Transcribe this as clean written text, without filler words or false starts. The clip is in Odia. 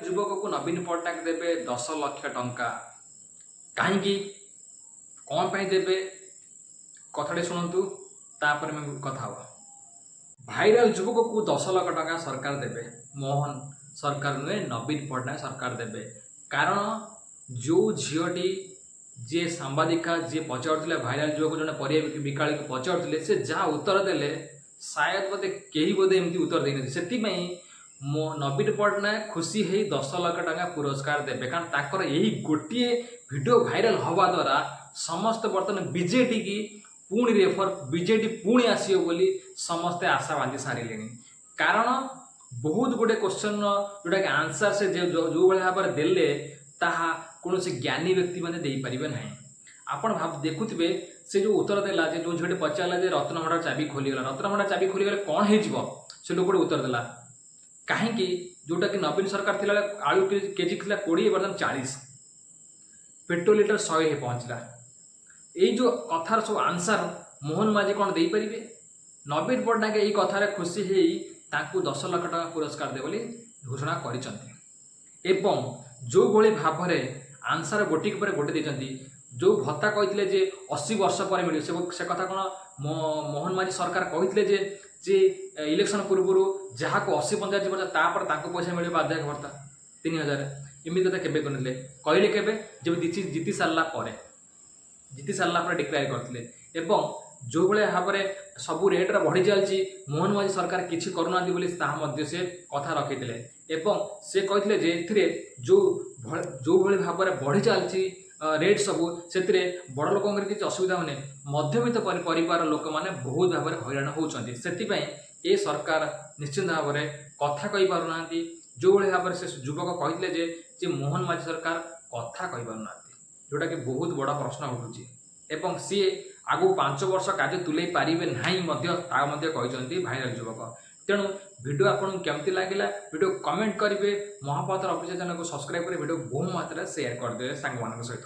ଯୁବକକୁ ନବୀନ ପଟ୍ଟନାୟକ ଦେବେ 10 ଲକ୍ଷ ଟଙ୍କା। କାହିଁକି, କ'ଣ ପାଇଁ ଦେବେ, କଥାଟି ଶୁଣନ୍ତୁ, ତାପରେ ମୁଁ କଥା ହବା। ଭାଇରାଲ ଯୁବକକୁ 10 ଲକ୍ଷ ଟଙ୍କା ସରକାର ଦେବେ। ମୋହନ ସରକାର ନୁହେଁ, ନବୀନ ପଟ୍ଟନାୟକ ସରକାର ଦେବେ। କାରଣ ଯେଉଁ ଝିଅଟି, ଯିଏ ସାମ୍ବାଦିକା, ଯିଏ ପଚାରୁଥିଲେ, ଭାଇରାଲ ଯୁବକ ଜଣେ ପରିବା ବିକାଳିକୁ ପଚାରୁଥିଲେ, ସେ ଯାହା ଉତ୍ତର ଦେଲେ, ସାୟଦ ବୋଧେ କେହି ବୋଧେ ଏମିତି ଉତ୍ତର ଦେଇନାହାନ୍ତି। ସେଥିପାଇଁ ମୋ ନବୀନ ପଟ୍ଟନାୟକ ଖୁସି ହେଇ 10 ଲକ୍ଷ ଟଙ୍କା ପୁରସ୍କାର ଦେବେ। କାରଣ ତାଙ୍କର ଏହି ଗୋଟିଏ ଭିଡ଼ିଓ ଭାଇରାଲ ହେବା ଦ୍ୱାରା ସମସ୍ତେ ବର୍ତ୍ତମାନ ବିଜେଡିକି ପୁଣି ରେଫର, ବିଜେଡି ପୁଣି ଆସିବ ବୋଲି ସମସ୍ତେ ଆଶା ବାନ୍ଧି ସାରିଲେଣି। କାରଣ ବହୁତ ଗୁଡ଼ିଏ କ୍ୱେଶ୍ଚନର ଯେଉଁଟାକି ଆନ୍ସର ସେ ଯେଉଁଭଳି ଭାବରେ ଦେଲେ, ତାହା କୌଣସି ଜ୍ଞାନୀ ବ୍ୟକ୍ତିମାନେ ଦେଇପାରିବେ ନାହିଁ। ଆପଣ ଭାବ ଦେଖୁଥିବେ, ସେ ଯେଉଁ ଉତ୍ତର ଦେଲା ଯେ ଯେଉଁ ଝିଅଟି ପଚାରିଲା ଯେ ରତ୍ନଭଣ୍ଡାର ଚାବି ଖୋଲିଗଲା, ରତ୍ନଭଣ୍ଡାର ଚାବି ଖୋଲିଗଲେ କ'ଣ ହେଇଯିବ? ସେ ଲୋକଟି ଉତ୍ତର ଦେଲା, କାହିଁକି ଯେଉଁଟାକି ନବୀନ ସରକାର ଥିଲାବେଳେ ଆଳୁ କେଜି ଥିଲା 20, ବର୍ତ୍ତମାନ 40, ପେଟ୍ରୋଲ ଲିଟର 100 ହେଇ ପହଞ୍ଚିଲା। ଏଇ ଯେଉଁ କଥାର ସବୁ ଆନ୍ସର ମୋହନ ମାଝୀ କ'ଣ ଦେଇପାରିବେ? ନବୀନ ପଟ୍ଟନାୟକ ଏଇ କଥାରେ ଖୁସି ହେଇ ତାଙ୍କୁ 10 ଲକ୍ଷ ଟଙ୍କା ପୁରସ୍କାର ଦେବେ ବୋଲି ଘୋଷଣା କରିଛନ୍ତି। ଏବଂ ଯେଉଁଭଳି ଭାବରେ ଆନ୍ସର ଗୋଟିକ ପରେ ଗୋଟେ ଦେଇଛନ୍ତି, ଯେଉଁ ଭତ୍ତା କହିଥିଲେ ଯେ 80 ବର୍ଷ ପରେ ମିଳିବ, ସେ କଥା କ'ଣ ମୋହନ ମାଝୀ ସରକାର କହିଥିଲେ ଯେ ଇଲେକ୍ସନ ପୂର୍ବରୁ ଯାହାକୁ 80-85 ବର୍ଷ, ତାପରେ ତାଙ୍କୁ ପଇସା ମିଳିବ, ବାର୍ଦ୍ଧକ୍ୟ ଭତ୍ତା 3000, ଏମିତି କଥା କେବେ କରିନଥିଲେ। କହିଲେ କେବେ? ଯେବେ ଜିତି ଜିତି ସାରିଲା ପରେ, ଜିତି ସାରିଲା ପରେ ଡିକ୍ଲେୟାର କରିଥିଲେ। ଏବଂ ଯେଉଁଭଳିଆ ଭାବରେ ସବୁ ରେଟ୍ର ବଢ଼ି ଚାଲିଛି, ମୋହନ ମାଝୀ ସରକାର କିଛି କରୁନାହାନ୍ତି ବୋଲି ତାହା ମଧ୍ୟ ସେ କଥା ରଖିଥିଲେ। ଏବଂ ସେ କହିଥିଲେ ଯେ ଏଥିରେ ଯେଉଁଭଳି ଭାବରେ ବଢ଼ି ଚାଲିଛି ରେଟ୍ ସବୁ, ସେଥିରେ ବଡ଼ ଲୋକଙ୍କର କିଛି ଅସୁବିଧା ହେଉନି, ମଧ୍ୟବିତ୍ତ ପରିବାର ଲୋକମାନେ ବହୁତ ଭାବରେ ହଇରାଣ ହେଉଛନ୍ତି। ସେଥିପାଇଁ ଏ ସରକାର ନିଶ୍ଚିନ୍ତ ଭାବରେ କଥା କହିପାରୁନାହାନ୍ତି। ଯେଉଁଭଳି ଭାବରେ ସେ ଯୁବକ କହିଥିଲେ ଯେ ମୋହନ ମାଝୀ ସରକାର କଥା କହିପାରୁନାହାନ୍ତି, ଯେଉଁଟାକି ବହୁତ ବଡ଼ ପ୍ରଶ୍ନ ଉଠୁଛି। ଏବଂ ସିଏ ଆଗକୁ 5 ବର୍ଷ କାର୍ଯ୍ୟ ତୁଲେଇ ପାରିବେ ନାହିଁ ମଧ୍ୟ, ତା ମଧ୍ୟ କହିଛନ୍ତି ଭାଇରାଲ ଯୁବକ। ତେଣୁ ଭିଡ଼ିଓ ଆପଣଙ୍କୁ କେମିତି ଲାଗିଲା, ଭିଡ଼ିଓ କମେଣ୍ଟ କରିବେ। ମହାପାତ୍ର ଅଫିସିଆଲ ଚ୍ୟାନେଲକୁ ସବସ୍କ୍ରାଇବ୍ କରି ଭିଡ଼ିଓ ବହୁ ମାତ୍ରାରେ ସେୟାର କରିଦେବେ ସାଙ୍ଗମାନଙ୍କ ସହିତ।